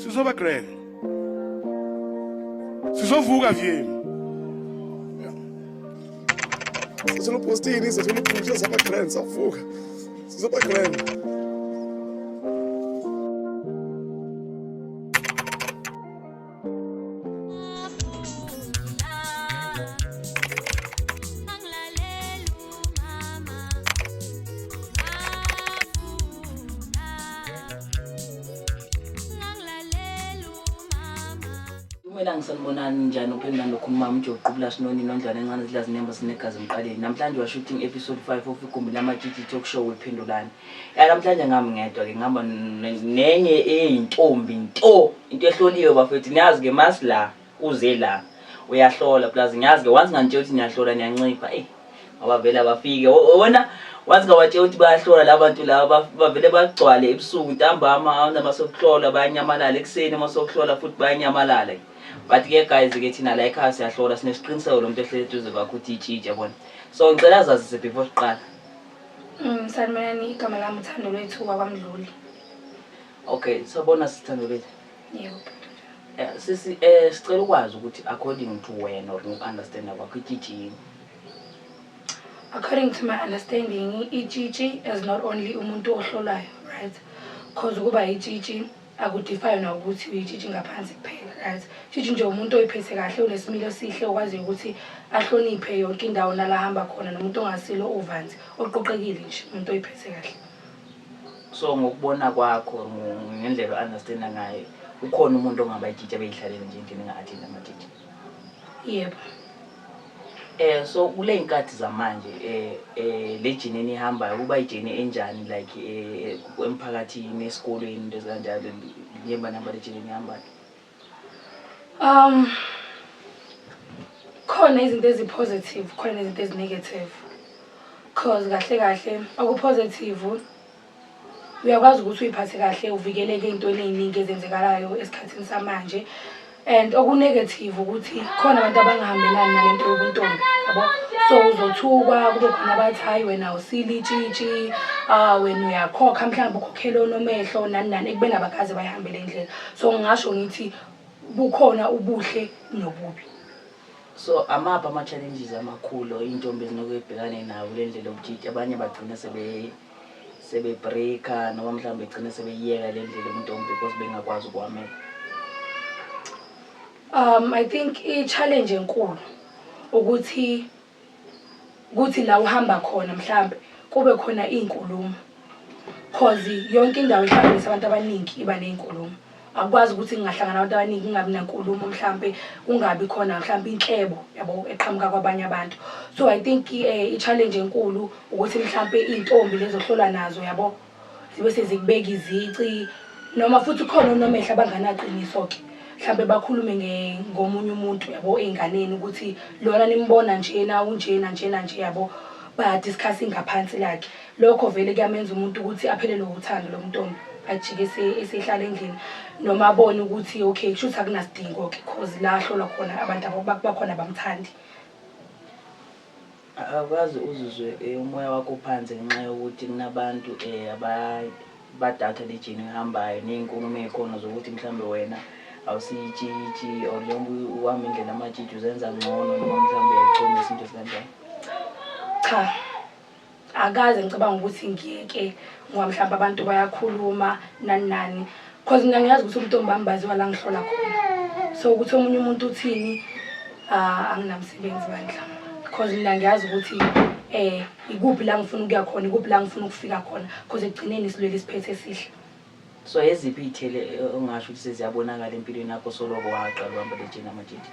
Sizoba grand. Sizovuka VM. Sithola upostini, sithola uphusha, saba grand, savuka. Sizoba grand. Dumelang sanibonani njani uphendula nokhuluma umjoqubula sinoni nondlwane encane zidla zinemba sinegazi emqaleni. Namhlanje wa shooting episode 5 of Igumbi Lamatshitshi talk show wephendulani. Ya namhlanje ngami ngedwa ke ngihamba nenye eyintombi nto into ehloliwe bafethu niyazi ke masi la uze la uyahlola plus ngiyazi ke once ngantshela ukuthi niyahlola niyancipha eyi ngoba vele abafike wena once ngawatshela ukuthi bayahlola la bantu laba bavele bagcwale ebusuku ntambama nama sokuhlola bayanyamalala ekuseni uma sokuhlola futhi bayanyamalala but ke guys ke thina la ekhaya siyahlola sinesiqiniseko lo muntu ehlele eduze kwakho ukuthi itshitshe yabona so ngicela azazise before siqala. Sanibonani, igama lami uThandolwethu wakwaMdluli. Okay, sawubona sisi Thandolwethu. Yebo. Sisi sicela ukwazi ukuthi according to wena or ngoku-understanda kwakho itshitshi yini? According to my understanding, itshitshi is not only umuntu ohlolwayo, right? Cause ukuba itshitshi akudefine ukuthi uyitshitshi ngaphansi kuphela, right? Tshitshi nje umuntu oyiphethe kahle, unesimilo esihle, okwaziyo ukuthi ahloniphe yonke indawo nala ahamba khona, nomuntu ongasilo uvanzi, oqoqekile nje, umuntu oyiphethe kahle. So ngokubona kwakho ngendlela o-understanda ngayo, ukhona umuntu ongaba itshitshi abeyihlalele nje endlini enga-athendi amatshitshi? Yebo. So kule y'nkathi zamanje le jini enihambayo kuba ijini enjani like emphakathini, esikolweni, into ezikanjalo, njengoba nihamba le jini enihambayo? Khona izinto ezi-positive, khona nezinto ezi-negative. Cause kahle kahle oku-positive uyakwazi ukuthi uyiphathe kahle uvikeleke ey'ntweni ey'ningi ezenzekalayo esikhathini samanje. And oku-negative ukuthi khona abantu abangahambelani nalento yobuntombi, yabo. So uzothukwa kube khona abathi hayi wena awusile itshitshi, wena uyakhokha mhlawumbe ukhokhele onomehlo nani nani, ekubeni abakaze bayihambele indlela. So ngingasho ngithi bukhona ubuhle nobubi. So amaphi ama-challenges amakhulu iy'ntombi ezinokubhekane nawo kule ndlela yobutshitshi? Abanye bagcina sebe-break-a noma mhlawumbe begcine sebeyiyeka le ndlela yobuntombi because bengakwazi ukuwamela. I think i-challenge enkulu ukuthi kuthi la uhamba khona mhlambe kube khona iy'nkulumo, cause yonke indawo ehlanganisa abantu abaningi iba ney'nkulumo. Akukwazi ukuthi ngingahlangana abantu abaningi kungabi nankulumo, mhlampe kungabi khona mhlampe inhlebo yabo eqhamuka kwabanye abantu. So I think i-challenge enkulu ukuthi mhlampe iy'ntombi lezi ohlolwa nazo yabo zibe sezikubeka izici, noma futhi khona onomehlo abanganaqiniso-ke mhlampe bakhulume ngomunye umuntu yabo ey'nganeni ukuthi lona nimbona njena unjena njena nje yabo, ba-discuss ingaphansi lakhe. Lokho vele kuyamenza umuntu ukuthi aphelelwe uthando lomntombi, ajike esehlala endlini noma abone ukuthi okay kusho ukuthi akunasidingo-ke cause la ahlolwa khona abantu bakhona abamthandi. Akwazi uzizwe umoya wakho uphansi ngenxa yokuthi kunabantu abadatha le jini ehambayo ney'nkulumo ey'khona zokuthi mhlawumbe wena awusiyitshitshi or njengoba uhamba indlela amatshitshi uzenza ngcono noma mhlawumbe uyayichomisa into ezikanjalo? Cha, akaze ngicabanga ukuthi ngiyeke ngoba mhlawumbe abantu bayakhuluma nani nani, cause mina ngiyazi ukuthi ubuntombi bami baziwa la ngihlola khona. So ukuthi omunye umuntu uthini, anginamsebenzi bandla, cause mina ngiyazi ukuthi ikuphi la ngifuna ukuya khona, ikuphi la ngifuna ukufika khona, cause ekugcineni silwele isiphetho esihle. So eziphi iy'thelo ongasho ukuthi seziyabonakala empilweni yakho soloko waqala uhamba le jini amatshitshi?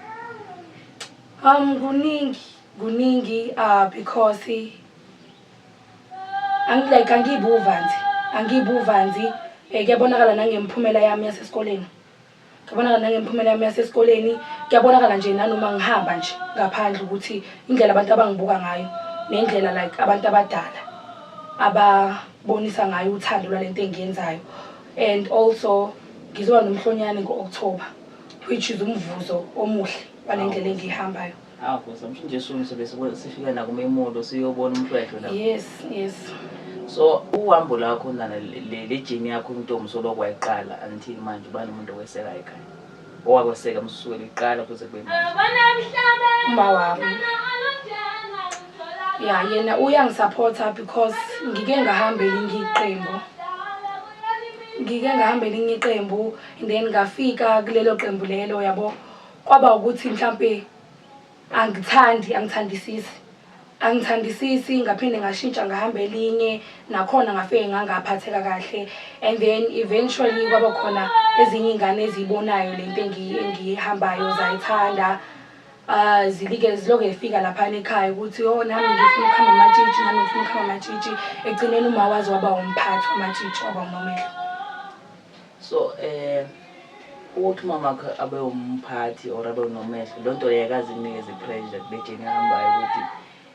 Kuningi, kuningi, because like angibi uvanzi, angibi uvanzi. Kuyabonakala nangemphumela yami yasesikoleni, kuyabonakala nangemphumela yami yasesikoleni, kuyabonakala nje nanoma ngihamba nje ngaphandle ukuthi indlela abantu abangibuka ngayo nendlela like abantu abadala ababonisa ngayo uthando lwalento engiyenzayo. And also ngizoba nomhlonyane ngo-October, which is umvuzo omuhle walendlela engiyihambayo. Awu Nkosi, nje soon sobe sifika nakumemulo siyobona umhlwehlwe lapho. Yes, yes. So uhambo lakho nana, le journey yakho, intombi soloko wayiqala until manje, ubani umuntu oweseka ekhaya, owakweseka msukela iqala kuze kube manje? Uma wami ya, yena uyangisupporta because ngike ngahamba elinye iqembu, ngike ngahamba elinye iqembu and then ngafika kulelo qembu lelo, yabo, kwaba ukuthi mhlampe angithandi, angithandisisi, angithandisisi. Ngaphinde ngashintsha, ngahamba elinye nakhona, ngafike ngangaphatheka kahle and then eventually kwaba khona ezinye iy'ngane eziyibonayo lento engiyihambayo, zayithanda. Zilike ziloke zifika laphana ekhaya ukuthi, "Oh, nami ngifuna ukuhamba amatshitshi, nami ngifuna ukuhamba amatshitshi." Ekugcineni uma wazi waba umphathi wamatshitshi, waba unomehlo. So ukuthi umama wakho abe umphathi or abe unomehlo, loo nto leyo akaze ikunikeze i-pressure kule journey ehambayo, ukuthi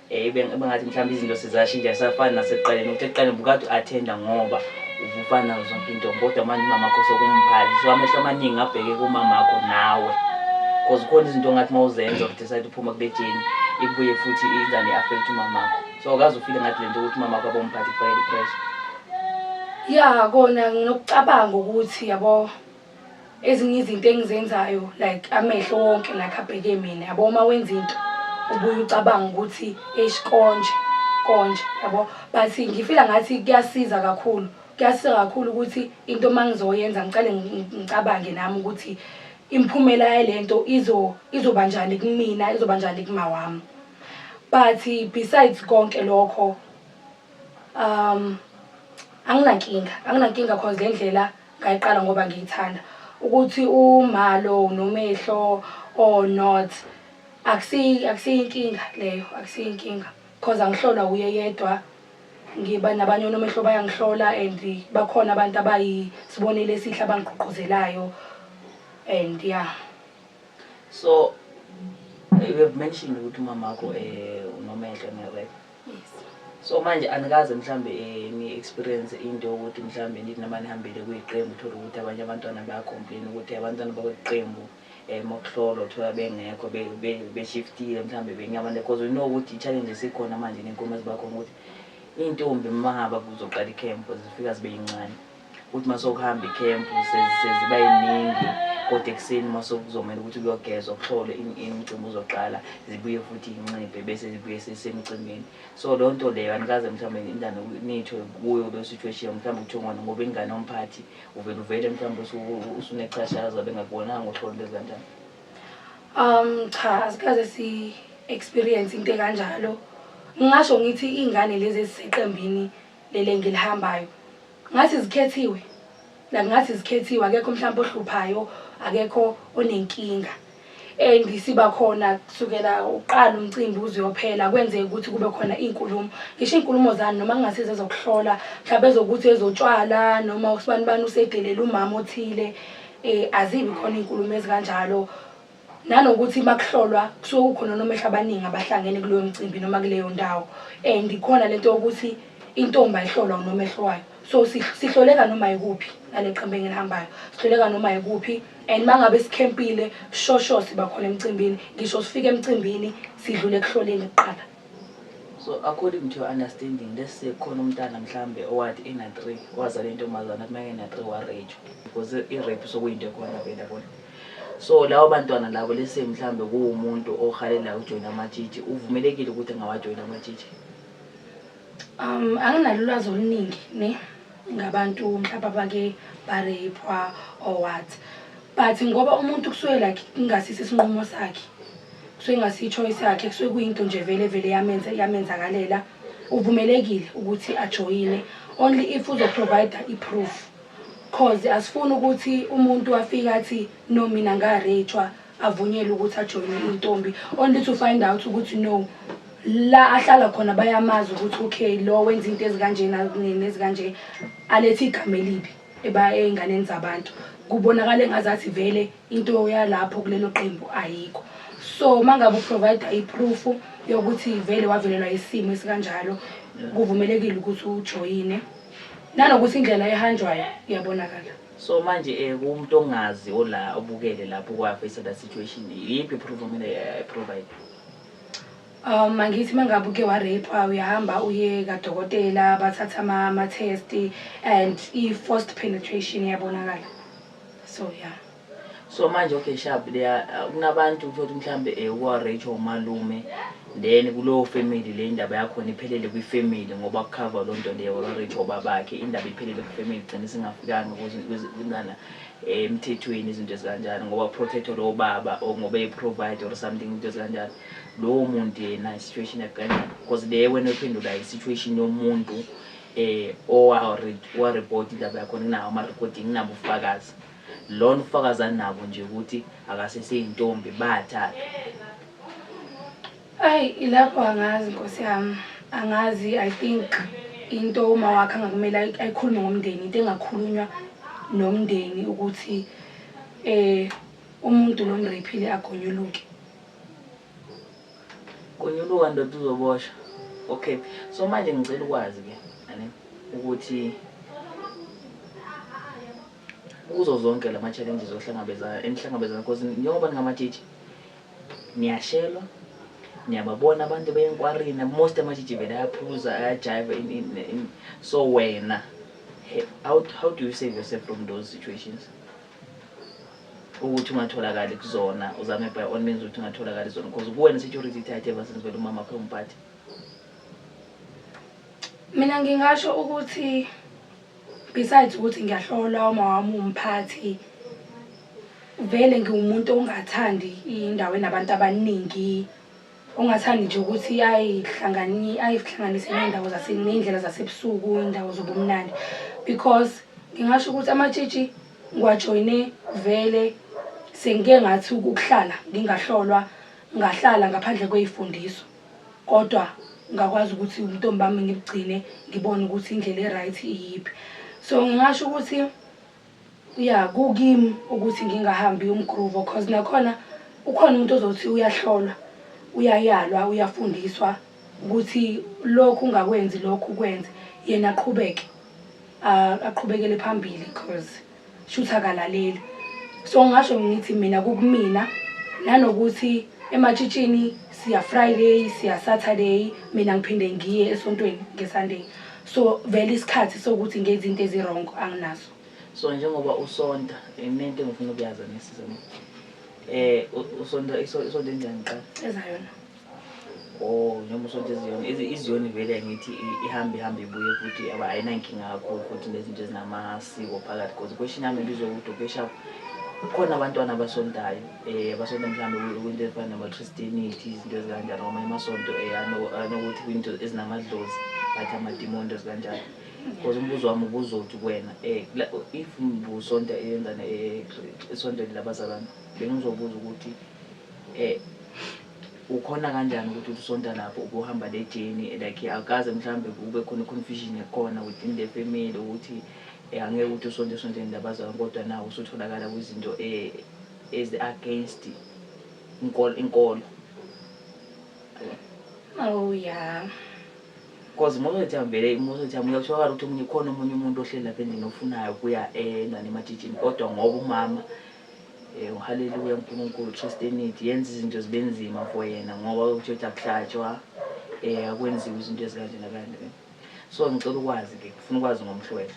ibe ngathi mhlawumbe izinto sezashintsha, asafani nasekuqaleni, ukuthi ekuqaleni bukade u-attenda ngoba ubufana nazo zonke intombi, kodwa manje umama wakho sokumphathi, so amehlo amaningi abheke kumamakho nawe, because khona izinto ongathi uma uzenza or decide uphuma kule journey, ibuye futhi ingane i-affect umamakho? So awukaze ufile ngathi le nto ukuthi umamakho abe umphathi kufakela i-pressure? Ya, kona nginokucabanga ukuthi, yabo, ezinye izinto engizenzayo, like amehlo wonke like abheke mina, yabo. Uma wenza into ubuye ucabanga ukuthi, eish, konje konje, yabo, but ngifila ngathi kuyasiza kakhulu, kuyasiza kakhulu ukuthi into uma ngizoyenza ngicale ngicabange nami ukuthi imiphumela yalento izoba njani kumina, izoba njani kuma wami. But besides konke lokho, anginankinga, anginankinga, cause le ndlela ngayiqala ngoba ngiyithanda. Ukuthi umalo nomehlo or not, akusiyo inkinga leyo, akusiyo inkinga, cause angihlolwa uye yedwa, ngiba nabanye onomehlo bayangihlola and bakhona abantu abayisibonelo esihle abangigqugquzelayo and yeah. So you have mentioned ukuthi umama wakho unomehlo, ne, right? Yes. So manje anikaze mhlambe ni-experience into yokuthi mhlambe nithi noma nihambile kuyiqembu, uthole ukuthi abanye abantwana bayacomplain ukuthi abantwana bakweqembu makuhlolwa uthola bengekho, beshiftile mhlambe bengabantu, because we know ukuthi i-challenge esikhona manje ney'nkulumo eziba khona ukuthi iy'ntombi uma ngaba kuzoqala ikhempu zifika zibe yincane, ukuthi uma sokuhamba ikhempu seziba yiningi, kodwa ekuseni uma sokuzomele ukuthi kuyogezwa, kuhlolwe, imicimbi uzoqala, zibuye futhi inciphe bese zibuye sesemcimbini. So leyo nto leyo anikaze mhlawumbe indane niyithole kuyo leyo situation, mhlawumbe kuthiwe ngona ngoba ingane yomphathi uvele uvele mhlawumbe usunechashaza bengakubonanga uhlolo lezi kanjani? Cha, asikaze si experience into ekanjalo. Ngingasho ngithi iy'ngane lezi eziseqembini leli engilihambayo ngathi zikhethiwe, like ngathi zikhethiwe, akekho mhlawumbe ohluphayo, akekho onenkinga and siba khona kusukela uqala umcimbi uze uyophela. Kwenzeka ukuthi kube khona iy'nkulumo, ngisho iy'nkulumo zani noma kungasizo ezokuhlola, mhlawumbe ezokuthi ezotshwala noma usibani bani usedelela umama othile, azibi khona iy'nkulumo ezikanjalo. Nanokuthi uma kuhlolwa kusuke kukhona onomehlo abaningi abahlangene kuloyo mcimbi noma kuleyo ndawo and khona lento yokuthi intombi ayihlolwa unomehlo wayo, so sihloleka noma yikuphi nale qembu engilihambayo, sihloleka noma yikuphi. And uma ngabe sikhempile shosho siba khona emcimbini, ngisho sifike emcimbini sidlule ekuhloleni kuqala. So according to your understanding, let's say khona umntana mhlambe owathi ena-3 wazala intombazana, athi uma ena-3 warejwa, because i-rape sokuyinto ekhona vele, yabona. So labo bantwana labo, let's say mhlambe kuwumuntu ohalelayo ukujoyina amatshitshi, uvumelekile ukuthi angawajoyina amatshitshi? Anginalo ulwazi oluningi ne ngabantu mhlawumbe abake bareyphwa or what, but ngoba umuntu kusuke like kungasiso isinqumo sakhe, kusuke kungasiyo i-choice yakhe, kusuke kuyinto nje vele vele yamenza yamenzakalela, uvumelekile ukuthi ajoyine only if uzoprovide i-proof, cause asifuni ukuthi umuntu afike athi, "No, mina ngareyphwa," avunyelwe ukuthi ajoyine intombi only to find out ukuthi no, la ahlala khona bayamazi ukuthi okay, lo wenza into ezikanje nezikanje, alethe igama elibi eba ey'nganeni zabantu, kubonakala engazathi vele into yalapho kulelo qembu ayikho. So uma ngabe uprovide i-proof yokuthi vele wavelelwa isimo esikanjalo, kuvumelekile ukuthi ujoyine, nanokuthi indlela ehanjwayo iyabonakala. So manje kumuntu ongazi ola obukele lapho kwafacea that situation, iyiphi proof omele provide? Angithi uma ngabe uke wa-rape-wa uyahamba uye kadokotela, bathatha ama-test and i-forced penetration iyabonakala. So yeah. So manje, okay, sharp, there kunabantu uthole mhlambe uwa-rape umalume, then kulowo family le indaba yakhona iphelele kwi-family ngoba ku-cover loo nto leyo, wa-rape ubabakhe, indaba iphelele kwi-family, igcine singafikanga kunana emthethweni, izinto ezikanjalo, ngoba protect lowo baba or ngoba e-provide or something, into ezikanjalo. Lowo muntu yena i-situation yakhe kanjani? Because le wena oyiphendulayo i-situation yomuntu owa-report indaba yakhona, kunawo ama-recording, kunabo ubufakazi. Lona ubufakazi anabo nje ukuthi akaseseyintombi, bathatha. Ayi, ilapho angazi, nkosi yami, angazi. I think into uma wakhe angakumele ayikhulume ngomndeni, into engakhulunywa nomndeni ukuthi umuntu lo mraphile agonyuluke. Gonyuluka ndoda, uzoboshwa. Okay, so manje ngicela ukwazi ke ane ukuthi kuzo zonke lama challenges ohlangabezana enihlangabezana, because njengoba ningamatshitshi niyashelwa, niyababona abantu beyenkwarini, most amatshitshi vele ayaphuza, ayajiva in. So wena how do you save yourself from those situations ukuthi ungatholakali kuzona, uzame by all means ukuthi ungatholakali zona, because kuwena security tight ever since vele umama wakhe umphathi? Mina ngingasho ukuthi besides ukuthi ngiyahlolwa, uma wami umphathi, vele ngiwumuntu ongathandi indawo enabantu abaningi, ongathandi nje ukuthi ayihlanganise ney'ndawo ney'ndlela zasebusuku, iy'ndawo zobumnandi, because ngingasho ukuthi amatshitshi ngiwajoyine vele sengike ngathi ukuhlala ngingahlolwa, ngahlala ngaphandle kwey'fundiso, kodwa ngakwazi ukuthi ubuntombi bami ngibugcine, ngibone ukuthi indlela e-right iyiphi. So ngingasho ukuthi ya, kukimi ukuthi ngingahambi umgroove, cause nakhona ukhona umuntu ozothi uyahlolwa, uyayalwa, uyafundiswa ukuthi lokhu ungakwenzi, lokhu ukwenze, yena aqhubeke, aqhubekele phambili, cause shuthi akalaleli. So ngingasho ngithi mina kukumina, nanokuthi ematshitshini siya Friday, siya Saturday, mina ngiphinde ngiye esontweni nge-Sunday, so vele isikhathi sokuthi ngenze into ezi-wrong anginaso. So njengoba usonta, inento engifuna ukuyazi nesiza usonta isonto enjani qala? Ezayona. Oh, njengoba usonta eziyona, iziyoni vele ngithi ihambe ihambe ibuye futhi aba ayinankinga kakhulu futhi nezinto ezinamasiko phakathi, because question yami ibizwe ukuthi, okay, sharp, kukhona abantwana abasontayo abasonta mhlawumbe kwinto ezifana nama-Christianity, izinto ezikanjalo, ngamanye amasonto anokuthi kwinto ezinamadlozi, bathi amadimoni, into ezikanjalo, because umbuzo wami ubuzothi kuwena if busonta eyenzana esontweni labazalwane, bengizobuza ukuthi ukhona kanjani ukuthi usonta lapho ubuhamba le journey, like akaze mhlawumbe kube khona i-confusion ekhona within the family ukuthi angeke ukuthi usonte esontweni labazalwane, kodwa nawe usutholakala kwizinto ezi-against inkolo? Oh yeah. Because most of the time vele, most of the time uyatholakala ukuthi omunye khona, omunye umuntu ohleli lapha endlini ofunayo ukuya enani ematshitshini, kodwa ngoba umama uhaleluya uNkulunkulu, Christianity yenza izinto zibe nzima for yena, ngoba kuthiwa ukuthi akuhlatshwa, akwenziwa izinto ezikanje nakanje. So ngicela ukwazi ke, ngifuna ukwazi ngomhlwehlwe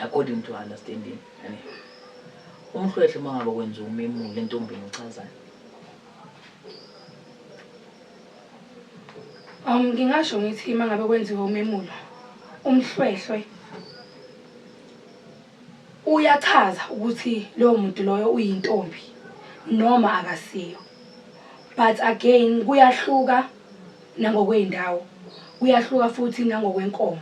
according to understanding yani umhlwehlwe uma ngabe kwenziwa umemulo entombini uchazani? Ngingasho ngithi uma ngabe kwenziwe umemulo, umhlwehlwe uyachaza ukuthi lowo muntu loyo uyintombi noma akasiyo. But again kuyahluka nangokwey'ndawo, kuyahluka futhi nangokwenkomo.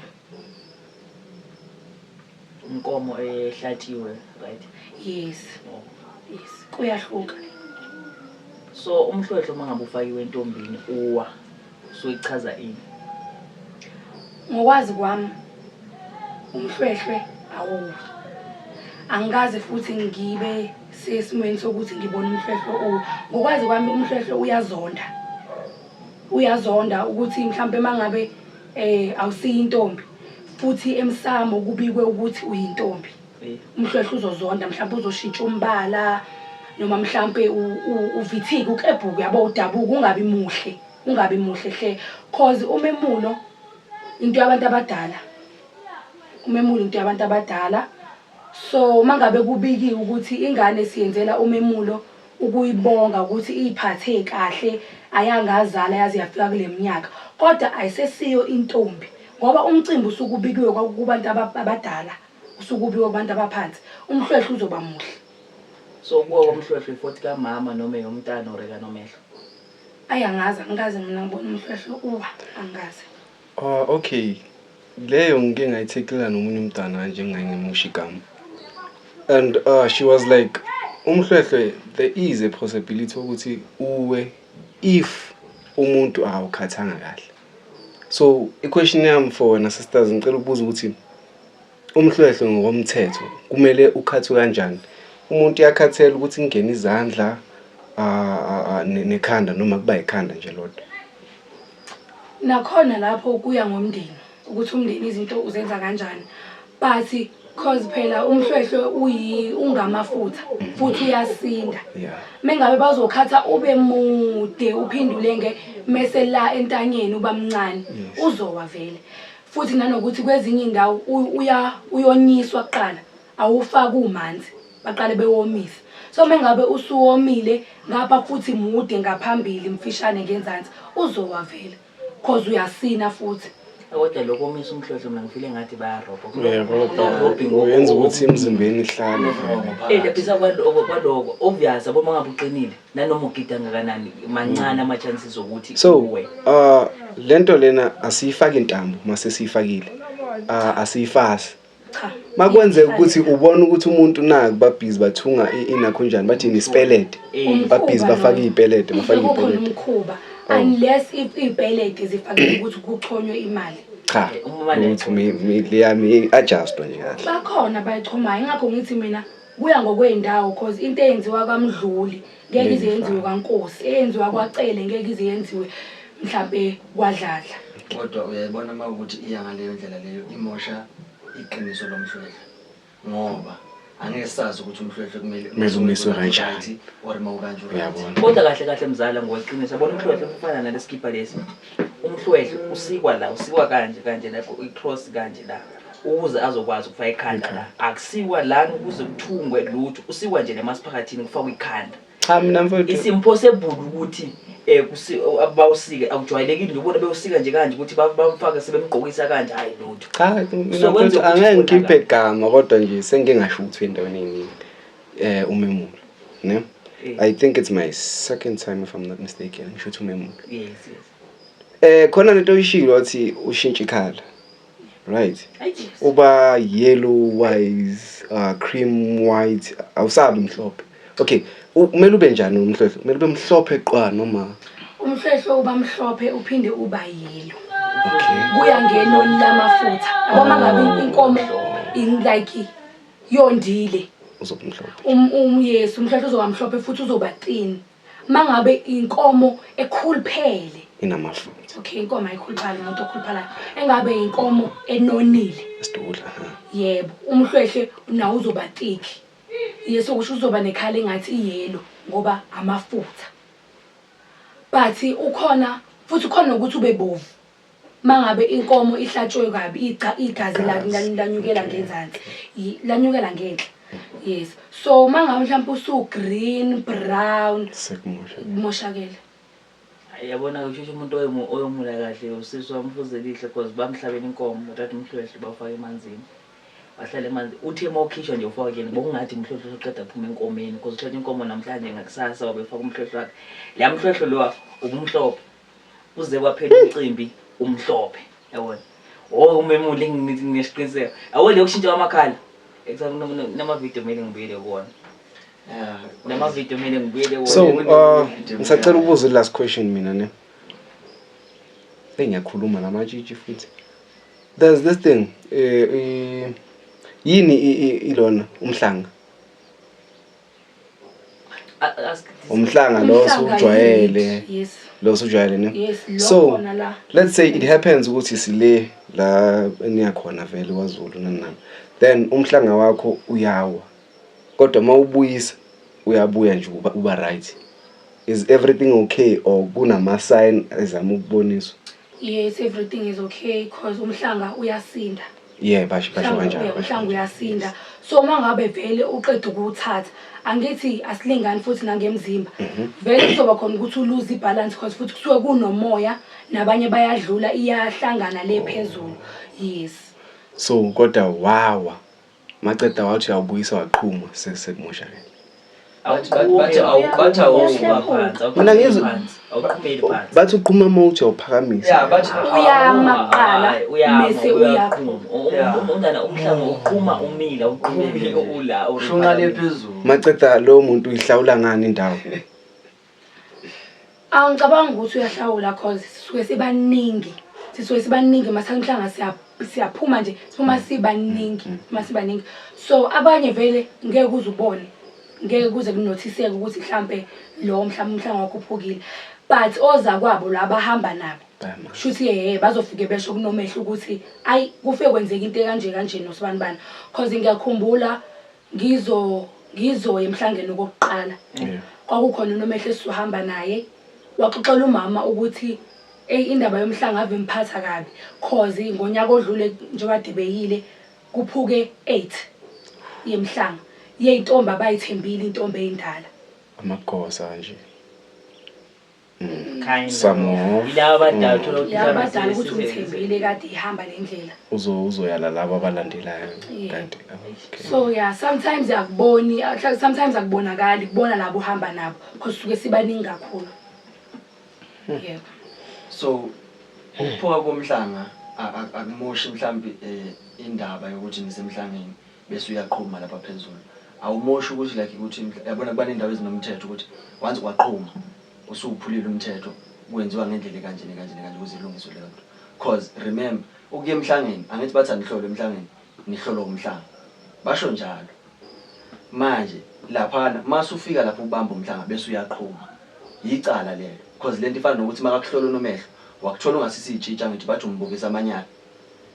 Inkomo ehlatshiwe, right? Yes. Oh. Yes, kuyahluka. So umhlwehlwe uma ngabe ufakiwe entombini uwa, so ichaza ini? Ngokwazi kwami umhlwehlwe awuwi. Angikaze futhi ngibe sesimweni sokuthi ngibone umhlwehlwe uwa. Ngokwazi kwami umhlwehlwe uyazonda. Uyazonda ukuthi mhlambe mangabe awusiyo intombi futhi emsamo kubikwe ukuthi uyintombi. Umhlwehlwe uzozonda, mhlawumbe uzoshintsha umbala, noma mhlawumbe uvithike, uklebhuke, yabo, udabuke, ungabi muhle. Ungabi muhle hle, cause umemulo into yabantu abadala. Umemulo into yabantu abadala. So mangabe kubikiwe ukuthi ingane siyenzela umemulo ukuyibonga ukuthi iy'phathe kahle, ayangazala yaze yafika kule minyaka, kodwa ayisesiyo intombi ngoba umcimbi usuke ubikiwe kubantu abadala, usuke ubikiwe kubantu abaphansi, umhlwehlwe uzoba muhle. So kuwa komhlwehlwe i-fault kamama noma eyomntana or ekaNomehlo? Ayi angazi, angikaze mina ngibone umhlwehlwe uwa, angikaze. Ah okay. Leyo ngike ngayithekela nomunye umntana kanje ngingangimusho igama. And she was like, umhlwehlwe there is a possibility ukuthi uwe if umuntu akawukhathanga kahle. So i-question yami for wena sisters, ngicela ukubuza ukuthi umhlwehlwe ngokomthetho kumele ukhathwe kanjani? Umuntu uyakhathela ukuthi kungene izandla nekhanda noma kuba ikhanda nje lodwa? Nakhona lapho kuya ngomndeni ukuthi umndeni izinto uzenza kanjani, but cause phela umhlwehlwe uyi ungamafutha futhi uyasinda. Mengabe bazokhatha ube mude uphinde ulenge mese la entanyeni uba mncane, uzowa vele. Futhi nanokuthi kwezinye iy'ndawo uya uyonyiswa kuqala, awufaki umanzi, baqale bewomisa. So mengabe usuwomile ngapha futhi mude ngaphambili mfishane ngenzansi, uzowa vele cause uyasina futhi. Kodwa lokho omisa umhlwehlwe mina ngifile ngathi bayarobha. Uyarobha, uyenza ukuthi emzimbeni ihlale vele. Eh lapha kwaloko obvious yabo uma ngabe uqinile nanoma ugida kangakanani mancane ama chances okuthi So uwe. Lento lena asiyifaki intambo mase siyifakile. Asiyifasi. Cha. Makwenzeka ukuthi ubona ukuthi umuntu naku babhizi bathunga inakho njani, bathi nisipelede. Babhizi bafaka iy'pelede, bafaka Kukhona iy'pelede. umkhuba unless if iy'pelede zifakele ukuthi kuchonywe imali. Cha, Uma le- ukuthi leyami i-adjustwa nje kahle. Bakhona abayichomayo, ingakho ngithi mina kuya ngokwey'ndawo, cause into eyenziwa kwaMdluli ngeke ize yenziwe kwaNkosi, eyenziwa kwaCele ngeke ize yenziwe mhlampe kwaDladla. Kodwa uyayibona uma ukuthi iya ngaleyo ndlela leyo imosha iqiniso lomhlwehlwe, ngoba angeke sazi ukuthi umhlwehlwe kumele Kumele umiswe kanjani. Right, or uma ukanje right. Uyabona. Kodwa kahle kahle mzala ngokweqiniso yabona umhlwehlwe ufana nalesikipha lesi. Umhlwehlwe usikwa la, usikwa kanje kanje la, i-cross kanje la, ukuze azokwazi ukufaka ikhanda la. Akusikwa lana ukuze kuthungwe lutho, usikwa nje nemasiphakathini kufakwe ikhanda. Cha mina mfowethu. It's impossible ukuthi bawusike, akujwayelekile nje ubona bewusika nje kanje ukuthi bamfake sebemgqokisa kanje, hayi lutho. Cha mina So kwenza mfowethu ukuthi angeke ngikhiphe kubonakale. igama kodwa nje sengike ngashuthwa endaweni eyiningi. Umemulo, ne? I think it's my second time if I'm not mistaken ngishutha umemulo. Yes. Khona lento oyishilo wathi ushintsha ikhala. Right. Ayi. Uba yellow wise, cream white, awusabi mhlophe. Okay, kumele ube njani umhlwehlwe? Kumele ube mhlophe qwa noma? Umhlwehlwe uba mhlophe uphinde uba yellow. Okay. Kuya ngenoni lamafutha. Yabo mangabe inkomo in like yondile. Uzoba mhlophe. Yes, umhlwehlwe uzoba mhlophe futhi uzoba thin. Mangabe inkomo ekhuluphele. Inamafutha. Okay, inkomo ayikhuluphali, umuntu okhuluphalayo. Engabe inkomo enonile. Isidudla, ha. Yebo, umhlwehlwe nawo uzoba thick. Yeso kusho uzoba nekhala engathi iyellow ngoba amafutha. But ukhona futhi ukhona ukuthi ube bovu. Mangabe inkomo ihlatshwe kabi, igazi lanyukela ngenzansi, lanyukela ngenhla. Yes. So mangabe mhlawumbe usu green, brown, Sekumosha. Kumoshakele. Yabona ke usheshe umuntu oyomula kahle usisi wami Fuzelihle, because bamhlabela inkomo bathatha umhlwehlwe bawufaka emanzini. Bahlale emanzini. Uthe uma ukhishwa nje ufaka kuyena bokungathi umhlwehlwe usuqeda kuphuma enkomeni, because uhlaba inkomo namhlanje ngakusasa wabefaka umhlwehlwe wakhe. Leya mhlwehlwe lowa ubumhlophe. Kuze kwaphela umcimbi umhlophe. Yabona. Oh umemuli nginesiqiniseko. Yabo le kushintsha kwamakhala. Nama video kumele ngibuyele kuwona. Nama video kumele ngibuyele kuwona. So ngisacela ukubuza i last question mina ne. Hey ngiyakhuluma namatshitshi futhi. There's this thing yini ilona umhlanga? Ask this. Umhlanga lo Umhlanga usujwayele. yini? Yes. Lo usujwayele ne? Yes, lo So, khona la. let's say it happens ukuthi sile la eniyakhona vele kwaZulu nani nani. Then umhlanga wakho uyawa. Kodwa mawubuyisa uyabuya nje uba right. Is everything okay or kunama-sign ezama ukuboniswa? Yes, everything is okay cause umhlanga uyasinda. Yeah, basho basho Umhlanga kanjalo. Basho umhlanga kanjalo. uyasinda. So uma ngabe vele uqeda ukuwuthatha, angithi asilingani futhi nangemzimba. Vele kuzoba khona ukuthi uluze ibalance cause futhi kusuke kunomoya nabanye bayadlula iyahlangana le phezulu. Yes. So kodwa wawa maceda wathi uyawubuyisa waqhuma sekumoshakele. Bathi bathi Awuqhumi phansi, Mina awuqhumeli ngizwe- phansi, awuqhumeli phansi. Bathi uqhuma uma uthi uyawuphakamisa. Yeah, bathi Uyama kuqala Hayi, uyama, bese uyaqhuma. uyaqhuma. Yeah. Umntana umhlanga uqhuma umile, awuqhumeli ula. Shunqa le phezulu. Maceda lowo muntu uyihlawula ngani indawo? Angicabanga ukuthi uyahlawula cause sisuke sibaningi. Sisuke sibaningi masamhlanga siyaphuma nje, siphuma sibaningi, siphuma sibaningi. So abanye vele ngeke uze ubone. Ngeke kuze kunothiseke ukuthi mhlambe lo mhlambe umhlanga wakho uphukile. But oza kwabo la bahamba nabo. Bayamazi. Shuthi yeye bazofike besho kunomehlo ukuthi ayi kufike kwenzeka into ekanje kanje nosibani bani. Cause ngiyakhumbula ngizoya emhlangeni okokuqala. Kwakukhona unomehlo esizohamba naye waxoxela umama ukuthi eyi indaba yomhlanga ave imphatha kabi cause ngonyaka odlule njengoba debeyile kuphuke 8 yemhlanga yeyintombi abayithembile intombi eyindala. Amagosa nje. Kind of. Some more. Yilaba abadala uthola ukuthi Laba mhlawumbe abadala ukuthi umthembile kade ihamba le ndlela. Uzoyala laba abalandelayo Yeah. kanti okay. So yeah, sometimes akuboni, sometimes akubonakali, kubona labo uhamba nabo because suke sibaningi kakhulu. Yebo. So ukuphuka komhlanga akumoshi mhlambi indaba yokuthi nisemhlangeni bese uyaqhuma lapha phezulu. Awumoshi ukuthi like ukuthi yabona kuba nendawo ezinomthetho ukuthi once waqhuma usuwuphulile umthetho kwenziwa ngendlela kanje kanje kanje ukuze ilungiswe leyo nto. Cause remember ukuya emhlangeni angithi bathi anihlolwe emhlangeni nihlolwa umhlanga. Basho njalo. Manje laphana masufika lapho ubamba umhlanga bese uyaqhuma. Yicala lelo cause lento ifana nokuthi makakuhlola unomehlo wakuthola ungasisi itshintsha ngithi bathi umbukisa amanyala.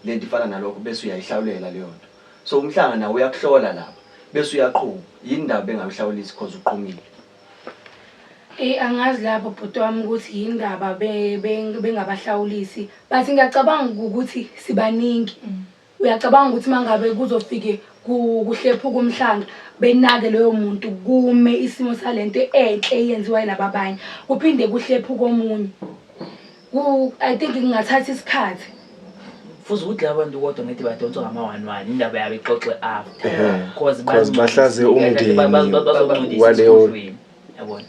Lento ifana nalokho bese uyayihlawulela leyo nto. So umhlanga nawo uyakuhlola lapha bese uyaqhuma. Yini indaba bengakuhlawulisi cause uqhumile? Angazi lapho bhuti wami ukuthi yindaba bengabahlawulisi but ngiyacabanga ukuthi sibaningi. Uyacabanga ukuthi mangabe kuzofike kuhlephuka umhlanga benake loyo muntu kume isimo salento enhle eyenziwa yilaba abanye kuphinde kuhlephuka omunye. I think kungathatha isikhathi. Futhi ukuthi laba bantu kodwa ngithi badonswa ngama-one one indaba yabo ixoxe after. Cause Cause bahlaze umndeni bazongcolisa waleyo- esigodlweni. Yabona.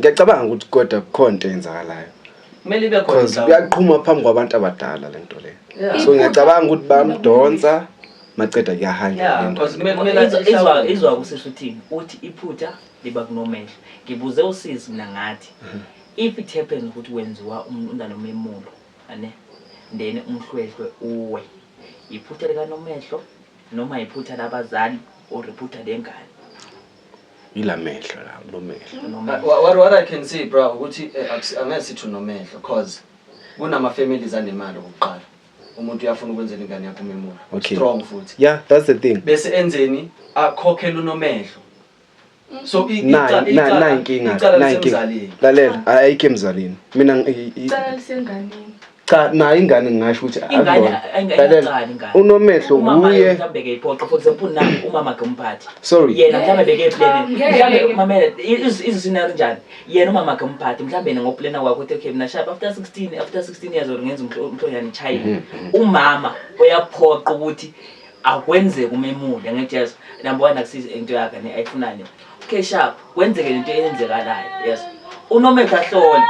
Ngiyacabanga ukuthi kodwa kukhona into eyenzakalayo. Kumele ibe khona. Cause kuyaqhuma phambi kwabantu abadala lento le. Yeah. So ngiyacabanga ukuthi bamdonsa maceda kuyahanjwa Yeah, le nto. cause kumele Izwa kusisi uthini? Uthi iphutha liba kunomehlo. Ngibuze usisi mina ngathi if it happens ukuthi wenziwa umntana umemulo, ane? Then umhlwehlwe uwe. Iphutha likanomehlo noma iphutha labazali or iphutha lengane? Ilamehlo la, nomehlo. Nomehlo. What I can say bro ukuthi angeke sithi unomehlo cause kunama families anemali okokuqala. Umuntu uyafuna ukwenzela ingane yakhe umemulo. Okay. Strong futhi. Yeah, that's the thing. Bese enzeni akhokhele unomehlo. So Nayi inkinga, icala nayi inkinga. lisemzalini. Lalela, ayikho emzalini. Mina Icala lisenganeni. Cha, nayo ingane ngingasho ukuthi Ingane akuyona. Lalela, ingane ingane. unomehlo Umama kuye. mhlawumbe ke iphoqa for example nangu umama ke umphathi. Sorry. Yena mhlawumbe beke plan. Ngeke. Mhlawumbe mamela izinto njani? Yena umama ke umphathi mhlawumbe yena ngoplana kwakhe uthi okay mina sharp after 16 after 16 years or ngenza umhlonyane child. Umama uyaphoqa ukuthi akwenzeke umemule ngejesu. Number 1 akusizi into yakhe ne ayifunani. Okay sharp kwenzeke lento eyenzekalayo. Yes. Unomehlo ahlole.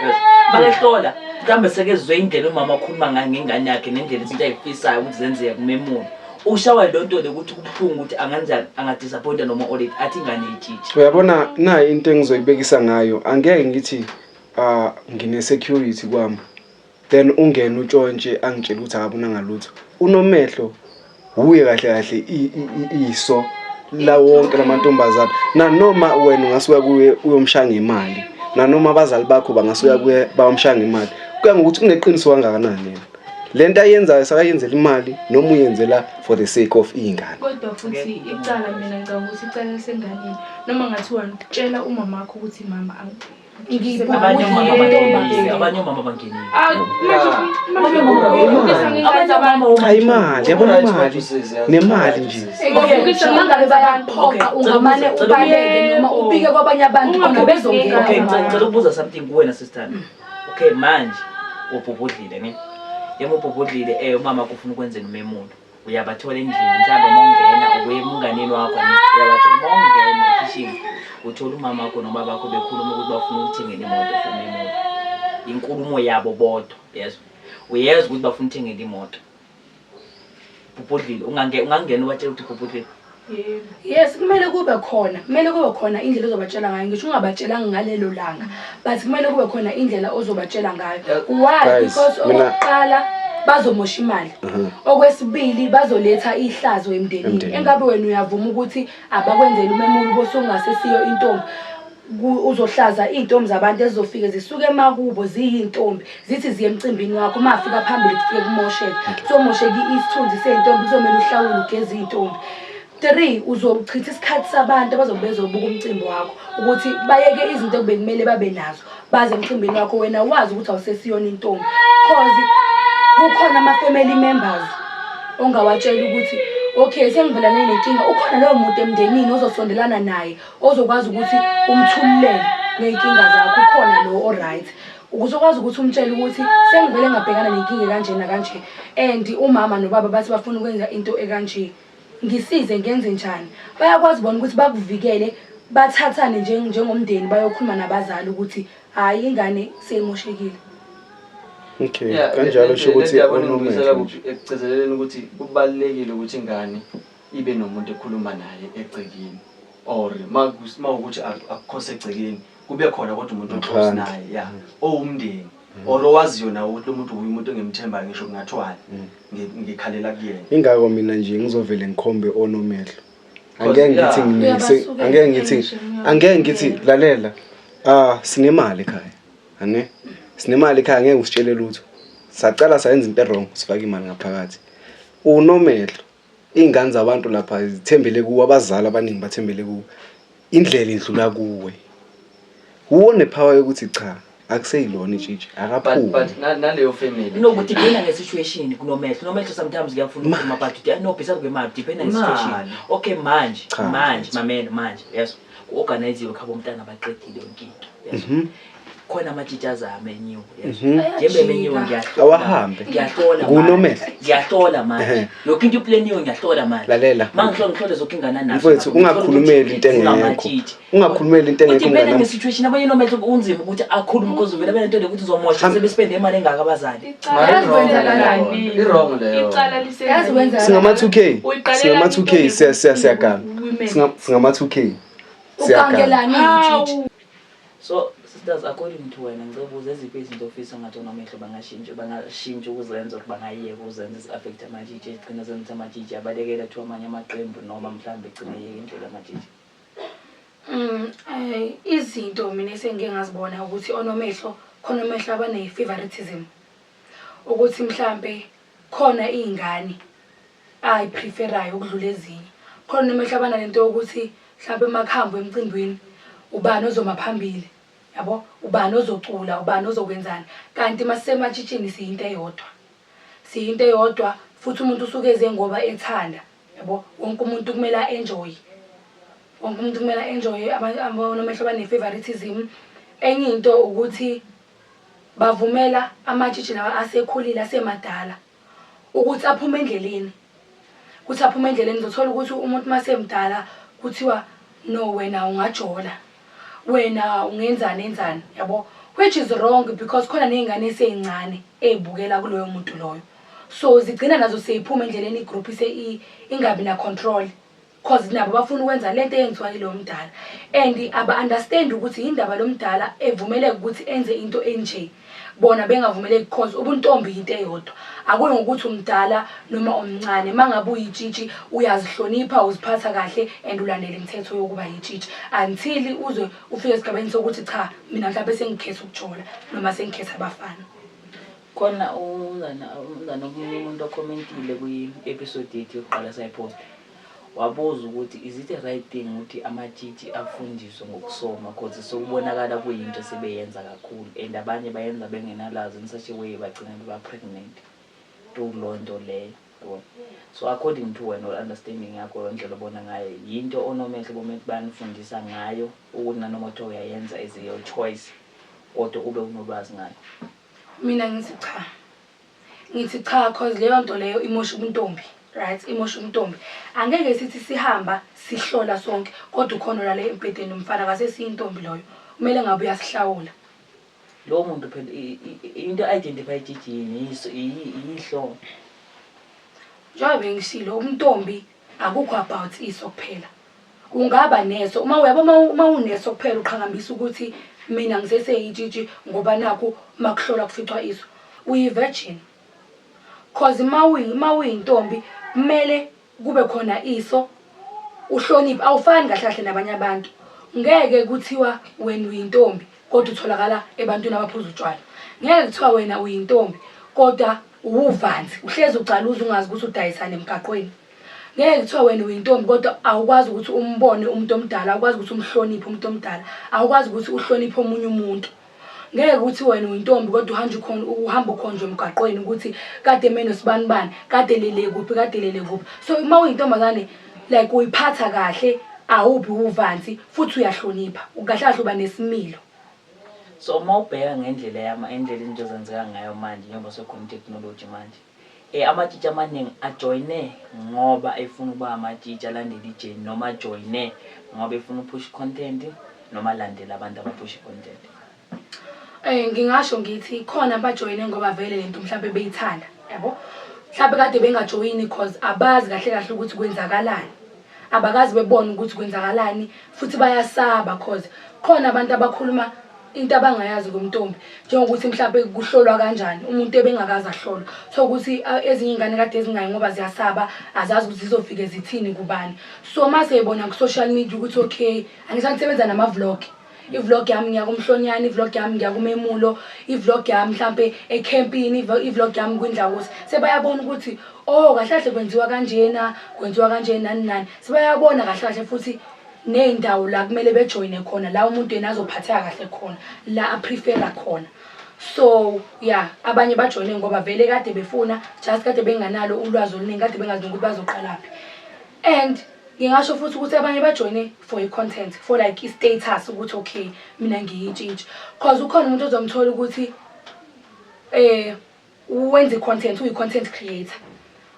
Yes. Makehlola mhlawumbe sekezwe indlela umama akhuluma ngayo ngengane yakhe nendlela izinto ayifisayo ukuthi zenzeke kumemule. Ushawa le nto le ukuthi kubuhlungu ukuthi anganjani angadisappointa noma already athi ingane itshitshe. Uyabona nayi into engizoyibekisa ngayo angeke ngithi ngine security kwami then ungene utshontshe angitshele ukuthi akabonanga lutho. Unomehlo uye kahle kahle iso la wonke lamantombazana nanoma wena ungasuka kuye uyomshaya ngemali nanoma abazali bakho bangasuka kuye bayomshaya ngemali kuya ngokuthi uneqiniso kangakanani yena. Le nto ayenzayo sakayenzela imali noma uyenzela for the sake of iy'ngane. Kodwa futhi icala mina ngicabanga ukuthi icala lisenganeni. Noma ngathiwa tshela umama wakho ukuthi mama Abanye omama bangenile, abanye omama bangenile. Ah, manje manje Abanye omama Cha imali, yabona imali. Nemali nje. Okay, mangabe bayakuphoqa ungamane ubaleke noma ubike kwabanye abantu khona bezongena. Okay, ngicela ukubuza something kuwena sister. Okay, manje ubhubhudlile ne? Yebo ubhubhudlile umama kufuna ukwenzela umemulo. Uyabathola endlini mhlawumbe uma ungena ubuye emnganini wakho ne? Uyabathola uma ungena ekhishini uthola umama wakho nobaba wakho bekhuluma ukuthi bafuna ukuthengela imoto for umemulo. Inkulumo yabo bodwa, yezwa. Uyezwa ukuthi bafuna ukuthengela imoto. Bhubhudlile, ungangena ubatshela ukuthi bhubhudlile. Yes, kumele kube khona. Kumele kube khona indlela ozobatshela ngayo. Ngisho ungabatshelanga ngalelo langa. But kumele kube khona indlela ozobatshela ngayo. Why? Guys, Because okokuqala bazomosha imali. Okwesibili bazoletha ihlazo emndenini. Emndenini. Engabe wena uyavuma ukuthi abakwenzele umemulo bosongasesiyo intombi. Uzohlaza iy'ntombi zabantu ezizofike zisuke emakubo ziyiy'ntombi zithi ziye emcimbini wakho uma afika phambili kufike kumosheke kuzomosheka isithunzi sey'ntombi kuzomele uhlawule ugeze iy'ntombi. 3 uzochitha isikhathi sabantu abazobe bezobuka umcimbi wakho ukuthi bayeke izinto ekubekumele babe nazo baze emcimbini wakho wena wazi ukuthi awusesiyona intombi cause kukhona ama-family members ongawatshela ukuthi okay sengivelane nenkinga ukhona loyo muntu emndenini ozosondelana naye ozokwazi ukuthi umthululele ngey'nkinga zakho ukhona lo o-right ukuze ukwazi ukuthi umtshele ukuthi sengivele ngabhekana nenkinga ekanje nakanje and umama nobaba bathi bafuna ukwenza into ekanje ngisize ngenze njani bayakwazi bona ukuthi bakuvikele bathathane njengomndeni bayokhuluma nabazali ukuthi hhayi ingane seyimoshekile. Okay, Yeah, kanjalo sho ukuthi le nto yabona ingibuyisela onomehlo nje. kuphi ekugcizeleleni ukuthi kubalulekile ukuthi ingane ibe nomuntu ekhuluma naye egcekeni or mawukuthi akukho segcekeni kube khona kodwa umuntu o-close Ngaphandle. naye ya owumndeni or owaziyo nawe ukuthi lo muntu uyi umuntu engimthembayo ngisho kungathiwani ngikhalela kuyena. Ingako mina nje ngizovele ngikhombe onomehlo. Cause, Angeke ngithi yeah. Uyabasukela angeke ngithi ngisho, angeke ngithi lalela. Ah, sinemali ekhaya. Ane? Sinemali ekhaya ngeke usitshele lutho. Sacala sayenza into wrong, sifaka imali ngaphakathi. Unomehlo. Iy'ngane zabantu lapha zithembele kuwe, abazali abaningi bathembele kuwe. Indlela indlula kuwe. Wuwe one-power yokuthi cha, akuseyilona itshitshi, But akaphume. but naleyo family. No, kudependa nge-situation kunomehlo. Nomehlo sometimes kuyafuna ukuphuma but no besides kwemali dependa nge-situation. Imali. Okay manje, Cha, manje mamela manje, yes. Ku-organiziwe khabo umntana baqedile yonke into. Yes. Khona amatshitshi azamenyiwe, yes. Njengoba emenyiwe ngiyahlola. Awahambe. Ngiyahlola Kunomehlo. manje. Ngiyahlola manje. Ehhe. Yonke into iplaniwe ngiyahlola manje. Lalela. Mangihlola ngihlole zonke ingane nazo. Mfowethu ungakhulumeli into engekho. Ungakhulumeli into engekho Udependa mnganami. nge-situation abanye nomehlo kunzima ukuthi akhulume because vele benento lekuthi uzomosha sebespende imali engaka abazali. Mara i-wrong Yazi leyo. I-wrong leyo. Icala Yazi wenza- Singama 2K. Uyiqalela Singama into 2K siya siya siyaganga. women. Singama 2K. Siyaganga. Ukangelani itshitshi? Hawu. So sisters according to wena ngicela ukubuza eziphi izinto ofisa ngathi onomehlo bangashintsha ukuzenza or bangayeka ukuzenza ezi-affect amatshitshi egcina zenza ukuthi amatshitshi abalekele kuthiwa amanye amaqembu noma mhlawumbe egcine eyeka indlela amatshitshi. Izinto mina esengike ngazibona ukuthi onomehlo khona omehlo abane-favoritism ukuthi mhlampe khona iy'ngane ayipreferayo ukudlula ezinye. Khona onomehlo abanalento yokuthi mhlampe makuhambwa emcimbini ubani ozoma phambili yabo, ubani ozocula, ubani ozokwenzani. Kanti masisematshitshini siyinto eyodwa. Siyinto eyodwa futhi umuntu usuke eze ngoba ethanda yabo. Wonke umuntu kumele a-enjoy. Wonke umuntu kumele a-enjoy onomehlo bane-favoritism. Enye into ukuthi bavumela amatshitshi lawa asekhulile asemadala ukuthi aphume endleleni. Ukuthi aphume endleleni uzothola ukuthi umuntu masemdala kuthiwa no wena ungajola. Wena ungenzani enzani yabo. Which is wrong because khona ney'ngane esey'ncane ey'bukela kuloyo muntu loyo. So zigcina nazo sey'phuma endleleni i-group ingabi na control. Cause nabo bafuna ukwenza lento eyenziwa yiloyo mdala. And aba-understand ukuthi yindaba lo mdala evumeleka ukuthi enze into enje. Bona bengavumeleki cause ubuntombi yinto eyodwa. Akuyi ngokuthi umdala noma umncane. Mangabe uyitshitshi uyazihlonipha, uziphatha kahle and ulandela imithetho yokuba yitshitshi. Until uze ufike esigabeni sokuthi cha mina mhlawumbe sengikhetha ukujola noma sengikhetha abafana. Khona umzana omunye umuntu o-commentile kwi-episode yethu yokuqala sayi-posta, wabuza ukuthi is it a right thing ukuthi amatshitshi afundiswe ngokusoma, cause sokubonakala kuyinto esebeyenza kakhulu and abanye bayenza bengenalwazi, in such a way bagcina beba-pregnant through loo nto leyo, yabo. So according to wena or understanding yakho, indlela obona ngayo, yinto onomehlo bomele banifundisa ngayo ukuthi nanoma kuthiwa uyayenza as your choice, kodwa ube unolwazi ngayo? Mina ngithi cha, ngithi cha, cause leyo nto leyo imosha ubuntombi, right? Imosha ubuntombi. Angeke sithi sihamba sihlola sonke kodwa ukhona olale embhedeni nomfana kasesiyintombi, loyo kumele ngabe uyasihlawula. Lowo muntu phela into identify itshitshi yini? Yiso yihlo. Njengoba bengishilo, ubuntombi akukho about iso kuphela. Ungaba neso uma uyabo, uma uneso kuphela uqhakambisa ukuthi mina ngiseseyitshitshi, ngoba nakhu makuhlolwa kuficwa iso, uyi-virgin. Cause uma uyintombi kumele kube khona iso, uhloniphe, awufani kahle kahle nabanye abantu. Ngeke kuthiwa wena uyintombi kodwa utholakala ebantwini abaphuza utshwala. Ngeke kuthiwa wena uyintombi kodwa uwuvanzi, uhlezi ucaluza, ungazi ukuthi udayisane emgaqweni. Ngeke kuthiwa wena uyintombi kodwa awukwazi ukuthi umbone umuntu omdala, awukwazi ukuthi umhloniphe umuntu omdala, awukwazi ukuthi uhloniphe omunye umuntu. Ngeke ukuthi wena uyintombi kodwa uhamba ukhona, uhamba ukhonjwe emgaqweni ukuthi kade menosibani bani, kade lele kuphi, kade lele kuphi. So uma uyintombazane, like, uyiphatha kahle, awubi uvanzi futhi uyahlonipha kahle kahle, uba nesimilo. So uma ubheka ngendlela yama indlela izinto zenzeka ngayo manje, njengoba sekhona i-technology manje, amatshitshi amaningi ajoyine ngoba efuna ukuba amatshitshi alandele i-journey, noma ajoyine ngoba efuna u-push content, noma alandele abantu aba-pusha i-content? Ngingasho ngithi khona abajoyine ngoba vele lento mhlawumbe beyithanda, yabo. Mhlawumbe kade bengajoyini cause abazi kahle kahle ukuthi kwenzakalani. Abakazi bebone ukuthi kwenzakalani futhi bayasaba, cause khona abantu abakhuluma into abangayazi ngomntombi, njengokuthi mhlawumbe kuhlolwa kanjani umuntu ebengakaze ahlolwa. So ukuthi ezinye iy'ngane kade ezingayi ngoba ziyasaba, azazi ukuthi zizofike zithini kubani. So mase ebona ku-social media ukuthi okay, angisasebenza nama-vlog. I-vlog yami ngiya kumhlonyane, i-vlog yami ngiya kumemulo, i-vlog yami mhlampe ekhempini, i-vlog yami kwindlawusi. Sebayabona ukuthi oh, kahle kahle kwenziwa kanjena, kwenziwa kanje, nani nani. Sebayabona kahle kahle futhi ney'ndawo la kumele bejoyine khona, la umuntu yena azophatheka kahle khona, la a-prefera khona. So yeah, abanye bajoyine ngoba vele kade befuna, just kade benganalo ulwazi oluningi, kade bengazi nokuthi bazoqalaphi. And ngingasho futhi ukuthi abanye bajoyine for i-content, for like i-status, ukuthi okay, mina ngiyitshitshi. Cause ukhona umuntu ozomthola ukuthi wenza i-content, uyi-content creator,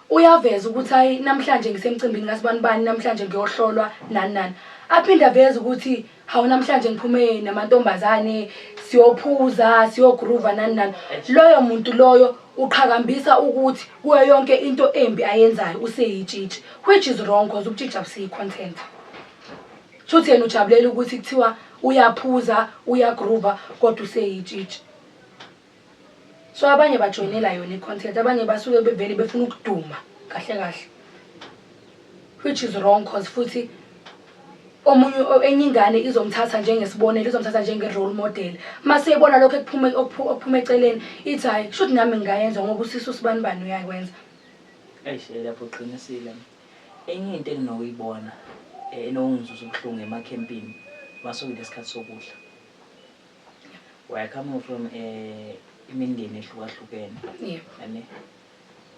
uyaveza ukuthi hayi, namhlanje ngisemcimbini kasibani bani, namhlanje ngiyohlolwa, nani nani. Aphinde aveze ukuthi hawu, namhlanje ngiphume namantombazane, siyophuza, siyo-groova, nani nani. Loyo muntu loyo uqhakambisa ukuthi kuyo yonke into embi ayenzayo useyitshitshi, which is wrong, cause ubutshitshi abusiyi-content. Shuthi yena ujabulela ukuthi kuthiwa uyaphuza, uya-groova, kodwa useyitshitshi. So abanye bajoyinela yona i-content, abanye basuke bevele befuna ukuduma kahle kahle, which is wrong, cause futhi omunye enye ingane izomthatha njengesibonelo, izomthatha njenge-role model. Mase ebona lokho okuphuma eceleni, ithi hhayi, shuthi nami ngingayenza ngoba usisi usibani bani uyakwenza. Eish, lapho uqinisile. Enye into enginokuyibona enokungizwisa ubuhlungu emakhempini, masuke lesikhathi sokudla. We are coming from imindeni ehlukahlukene. Yane?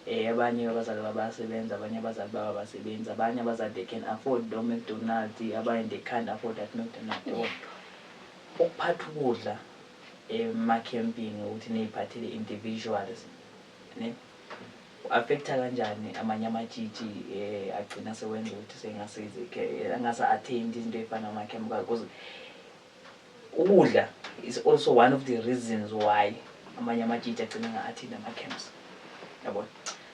Abanye abazali babo bayasebenza, abanye abazali babo abasebenzi, abanye abazali they can afford do McDonald's, abanye they can't afford that McDonald's. Yabo. Ukuphatha ukudla emakhempini ukuthi niyiphathele individuals, ne? Affecta kanjani amanye amatshitshi agcina sewenza ukuthi sengasizi angasa attend izinto ey'fana nama-camp, because ukudla is also one of the reasons why amanye amatshitshi agcina nga-attend ama-camps, yabona?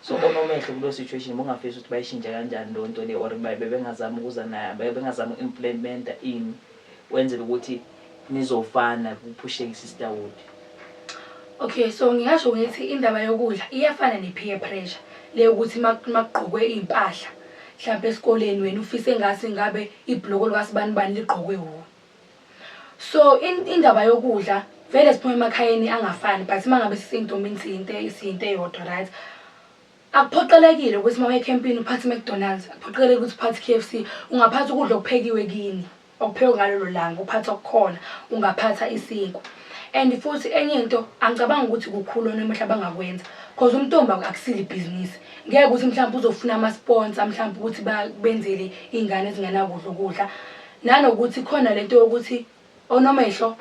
So onomehlo kuleyo situation, bongafisa ukuthi bayishintshe kanjani leyo nto le, or bebengazami ukuza nayo, bebengazami uku-implementa ini wenzela ukuthi nizofana kuphusheke i-sisterhood? Okay, so ngingasho ngithi indaba yokudla iyafana ne-peer pressure le, ukuthi makugqokwe iy'mpahla mhlampe esikoleni, wena ufise ngathi ngabe ibhloko likasibani bani ligqokwe wuwe. So indaba yokudla Vele siphuma emakhayeni angafani, but uma ngabe siseyintombini siyinto eyodwa, right? Akuphoqelekile ukuthi uma uya ekhempini uphathe i-McDonald's, akuphoqelekile ukuthi uphathe i-KFC. Ungaphatha ukudla okuphekiwe kini, okuphekwe ngalelo langa, uphathe okukhona, ungaphatha isinkwa. And futhi enye into, angicabangi ukuthi kukhulu onomehlo abangakwenza, cause umntombi akusilo ibhizinisi. Ngeke ukuthi mhlawumbe uzofuna ama-sponsor mhlawumbe ukuthi benzele iy'ngane ezingenakudla ukudla. Nanokuthi khona lento yokuthi onomehlo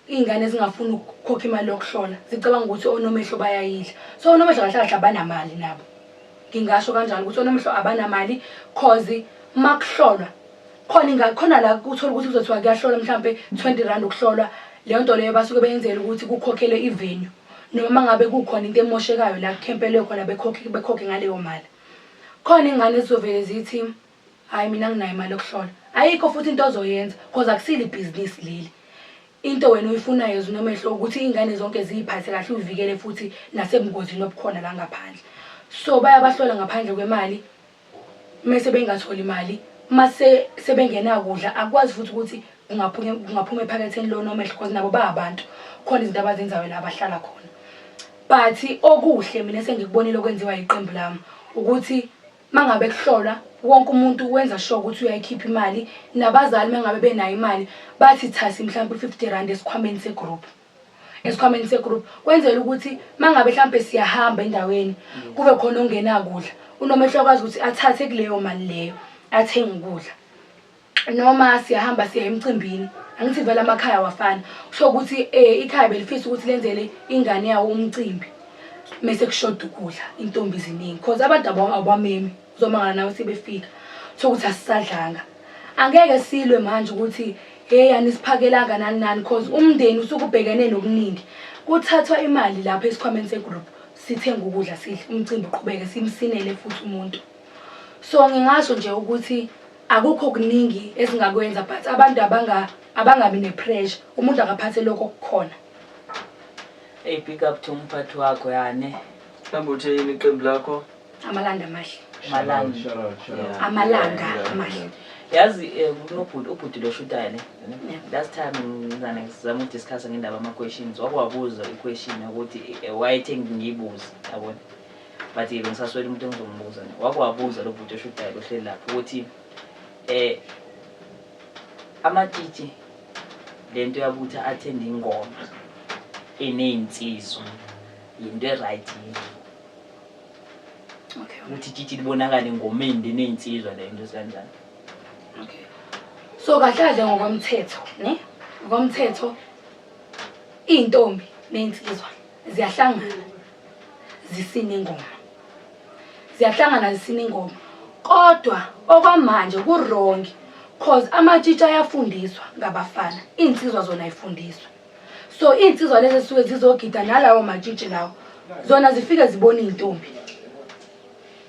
iy'ngane ezingafuni ukukhokha imali yokuhlola zicabanga ukuthi onomehlo bayayidla. So onomehlo kahle kahle abanamali nabo. Ngingasho kanjalo ukuthi onomehlo abanamali, cause uma kuhlolwa khona khona la kuthola ukuthi kuzothiwa kuyahlolwa mhlampe 20 rand ukuhlolwa. Leyo nto leyo basuke beyenzela ukuthi kukhokhelwe i-venue, noma uma ngabe kukhona into emoshekayo la kukhempelwe khona, bekhokhe ngaleyo mali. Khona iy'ngane ezizovele zithi hhayi, mina anginayo imali yokuhlola. Ayikho futhi into ozoyenza, cause akusilo ibhizinisi leli. Into wena oyifunayo as unomehlo ukuthi iy'ngane zonke ziy'phathe kahle, uyivikele futhi nasebungozini obukhona la ngaphandle. So bayabahlola ngaphandle kwemali, mese bengatholi imali, mase sebengenakudla, akukwazi futhi ukuthi kungaphuma ephaketheni lonomehlo, cause nabo bayabantu, khona izinto abazenzayo la abahlala khona. But okuhle mina esengikubonile okwenziwa iqembu lami ukuthi mangabe kuhlolwa wonke umuntu wenza sure ukuthi uyayikhipha imali, nabazali mangabe benayo imali bathi thasi mhlawumbe u-50 rand esikhwameni se-group, esikhwameni se-group, kwenzela ukuthi mangabe mhlambe siyahamba endaweni kube khona ongenakudla, unomehlo akwazi ukuthi athathe kuleyo mali leyo athenge ukudla. Noma siyahamba siya emcimbini, angithi vele amakhaya awafani, kusho ukuthi ikhaya belifisa ukuthi lenzele ingane yawo umcimbi, mese kushoda ukudla, intombi ziningi, cause abantu awubamemi, uzomangala nawe sebefika thola ukuthi asisadlanga. Angeke silwe manje ukuthi hey, anisiphakelanga nani nani, cause umndeni usuke ubhekene nokuningi. Kuthathwa imali lapha esikhwameni se-group, sithenge ukudla, sidle, umcimbi uqhubeke, simsinele futhi umuntu. So ngingasho nje ukuthi akukho kuningi esingakwenza, but abantu abangabi ne-pressure, umuntu akaphathe lokho okukhona. Hey, big up to umphathi wakho yane. Mhlawumbe uthe yini iqembu lakho? Amalanda amahle. Malanda. Shout out, shout out. Amalanga amahle. Yazi kunobhuti, ubhuti lo shootayo ne. Yeah. Last time ngizana ngizama ukudiscuss ngendaba ama questions, wakwabuza i-question ukuthi wayethe ngiyibuze, yabona. But ke bengisaswele umuntu engizombuza ne. Wakwabuza lo bhuti oshootayo lo hleli lapho ukuthi amatshitshi lento yakuthi attend ingoma eneyinsizwa yinto e-right yini? Okay. Ukuthi itshitshi libonakale engomeni leneyinsizwa, le nto esikanjani? Okay. So kahle kahle ngokomthetho, ne? Ngokomthetho iy'ntombi ney'nsizwa ziyahlangana zisine ingoma. Ziyahlangana zisine ingoma. Kodwa okwamanje ku-wrong, cause amatshitshi ayafundiswa ngabafana, iy'nsizwa zona ayifundiswa. So iy'nsizwa lezi ezisuke zizogida nalawo matshitshi lawo, zona zifike zibone iy'ntombi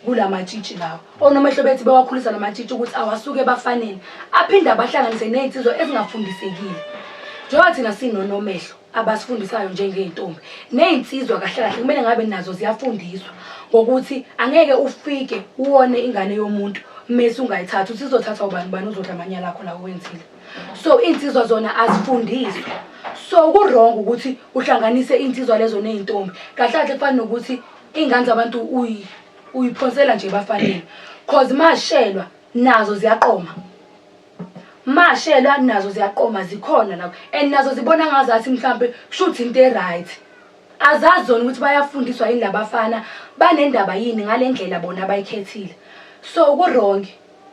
kula matshitshi lawo. Onomehlo bethi bewakhulisa la matshitshi ukuthi awasuke ebafaneni, aphinde abahlanganise ney'nsizwa ezingafundisekile. Njengoba thina sinonomehlo abasifundisayo njengey'ntombi, ney'nsizwa kahle kahle kumele ngabe nazo ziyafundiswa ngokuthi angeke ufike uwone ingane yomuntu mese ungayithathi, uthi izothathwa ubani ubani, uzodla amanyala akho la owenzile. So iy'nsizwa zona azifundiswa. So ku-wrong ukuthi uhlanganise iy'nsizwa lezo ney'ntombi. Kahle kahle kufana nokuthi iy'ngane zabantu uyiphonsela nje ebafaneni, cause mashelwa nazo ziyaqoma, mashelwa nazo ziyaqoma, zikhona lapho, and nazo zibona ngazathi mhlampe kushuthi into e-right. Azazi zona ukuthi bayafundiswa yini labafana, banendaba yini ngale ndlela bona abayikhethile. So ku-wrong,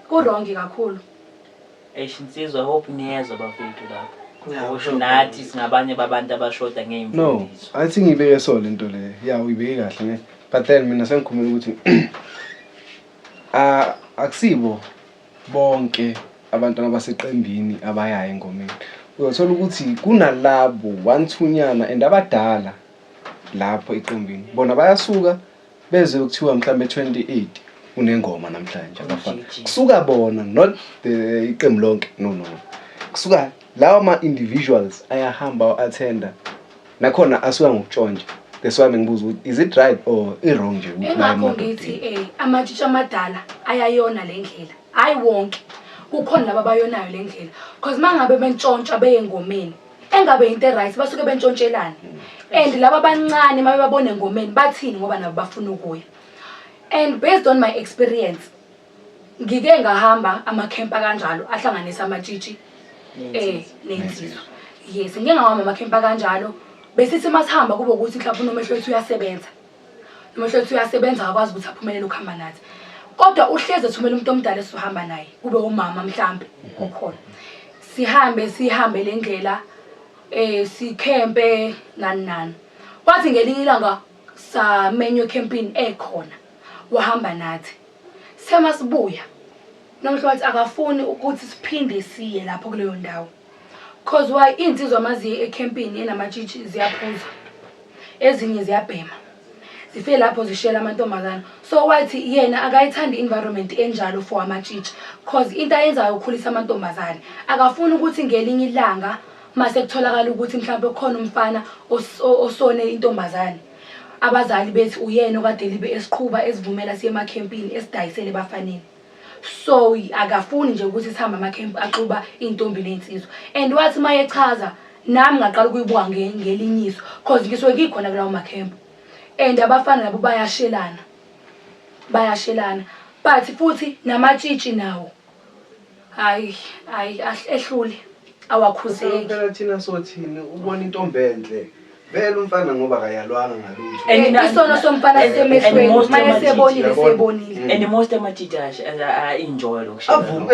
ku-wrong kakhulu. Eish insizwa, hope niyezwa bafethu lapho. Yeah, Okusho sure. nathi singabanye babantu abashoda No, ngey'mfundiso. athi ngiyibeke so lento le. Ya, uyibeke kahle ne. But then mina sengikhulumela ukuthi akusibo bonke abantwana baseqembini abayayo engomeni. Uyothola ukuthi kunalabo one two nyana and abadala lapho eqembini. Bona bayasuka beze kuthiwa mhlambe 28 kunengoma namhlanje abafana. GG. Kusuka bona, not the iqembu lonke. No, no, no. Kusuka lawa ma individuals ayahamba attenda. Nakhona asuka ngokutshontsha. That's why bengibuza ukuthi is it right or i wrong nje ukuthi baye Engakho emadodeni. ngithi amatshitshi amadala ayayona le ndlela, hhayi wonke, kukhona laba abayonayo le ndlela, cause uma ngabe bentshontsha beye engomeni. Engabe into e-right basuke bentshontshelana. And laba abancane uma bebabona engomeni bathini ngoba nabo bafuna ukuya. And based on my experience, ngike ngahamba amakhempa kanjalo ahlanganisa amatshitshi nensizwa. Yes, ngike ngahamba amakhempa kanjalo. Besithi masihamba kube ukuthi mhlawumbe uNomehlo wethu uyasebenza. Unomehlo wethu uyasebenza akakwazi ukuthi aphumelele ukuhamba nathi. Kodwa uhlezi ethumela umuntu omdala esizohamba naye, kube umama mhlambe okhona. Sihambe sihambe le ndlela sikhempe nani nani. Kwathi ngelinye ilanga samenywa ekhempini ekhona, wahamba nathi. Sithe masibuya, Nomhlo wathi akafuni ukuthi siphinde siye lapho kuleyo ndawo. Cause why iy'nsizwa maziye ekhempini enamatshitshi ziyaphuza. Ezinye ziyabhema. Zifike lapho zishela amantombazana. So wathi yena akayithandi i-environment enjalo for amatshitshi. Cause into ayenzayo ukhulisa amantombazane. Akafuni ukuthi ngelinye ilanga mase kutholakala ukuthi mhlawumbe kukhona umfana osone intombazane. Abazali bethi uyena okade libe esiqhuba esivumela siye emakhempini esidayisele ebafaneni. So akafuni nje ukuthi sihambe amakhempu axuba iy'ntombi ney'nsizwa. And wathi uma echaza nami ngaqala ukuyibuka ngelinye iso cause ngisuke ngikhona kulawo makhempu. And abafana nabo bayashelana. Bayashelana. But futhi namatshitshi nawo. Hayi, hayi ehlule. Awakhuzeki. Phela thina sothini ubona intombi enhle. Vele umfana ngoba akayalwanga ngalutho. And Isono somfana sisemehlweni, uma esebonile sebonile. And most amatshitshi a-enjoy lokhu. Avume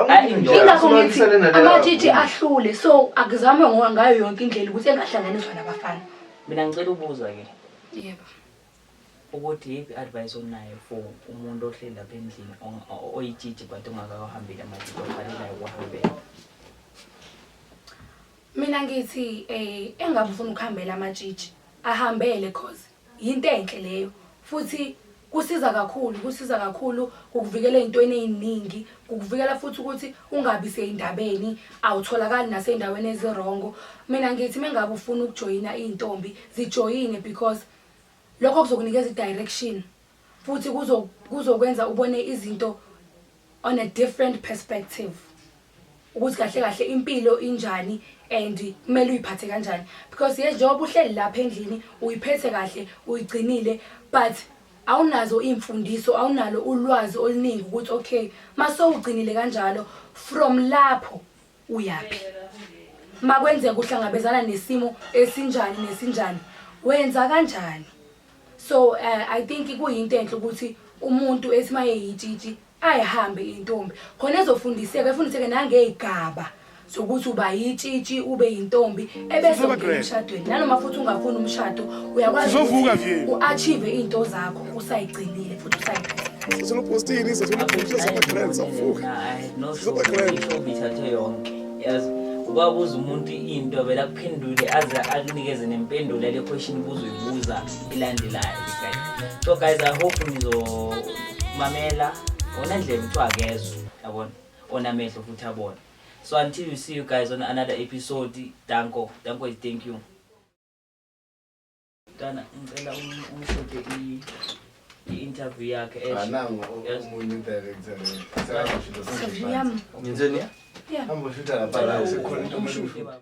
A-enjoy. Ingakho ngithi amatshitshi ahlule so akuzame ngayo yonke indlela ukuthi engahlanganiswa nabafana. Mina ngicela ubuza ke. Yebo. Ukuthi yiphi advice onayo for umuntu ohleli lapha endlini oyitshitshi but ongakawahambeli amatshitshi oqalelayo ukuwahambela? Mina ngithi engabe ufuna ukuhambela amatshitshi ahambele cause yinto enhle leyo futhi kusiza kakhulu, kusiza kakhulu kukuvikela ey'ntweni ey'ningi, kukuvikela futhi ukuthi ungabi sey'ndabeni, awutholakali nasey'ndaweni ezirongo. Mina ngithi mengabe ufuna ukujoyina iy'ntombi zijoyine because lokho kuzokunikeza i-direction futhi kuzokwenza ubone izinto on a different perspective. Ukuthi kahle kahle impilo injani and kumele uyiphathe kanjani because yes njengoba uhleli lapha endlini uyiphethe kahle uyigcinile but awunazo iy'mfundiso awunalo ulwazi oluningi ukuthi okay masowugcinile kanjalo from lapho uyaphi makwenzeka uhlangabezana nesimo esinjani nesinjani wenza kanjani. So I think kuyinto enhle ukuthi umuntu ethi mayeyitshitshi ayihambe intombi khona ezofundiseka efundiseke nangey'gaba zokuthi uba yitshitshi ube yintombi ebese ungena emshadweni nanoma futhi ungafuni umshado uyakwazi ukuthi u-achieve iy'nto zakho usayigcinile futhi usayiphethe. Sasele sasele ubhutshezi ama-grand savuka. Sisaba-grand. yonke yazi ukwabuza umuntu into vele akuphendule aze akunikeze nempendulo yale question ubuzoyibuza elandelayo guys. So guys, I hope nizomamela onendlebe kuthiwa akezwe yabona onamehlo futhi abone. So until we see you guys on another episode, danko danko is thank you. Mntana ngicela umshute i-interview yakhe esho. Anango Yes. omunye director. Interview yami. Ngenzeni? Yeah. Hamba ushutha lapha la sekukhona into Umshute baba.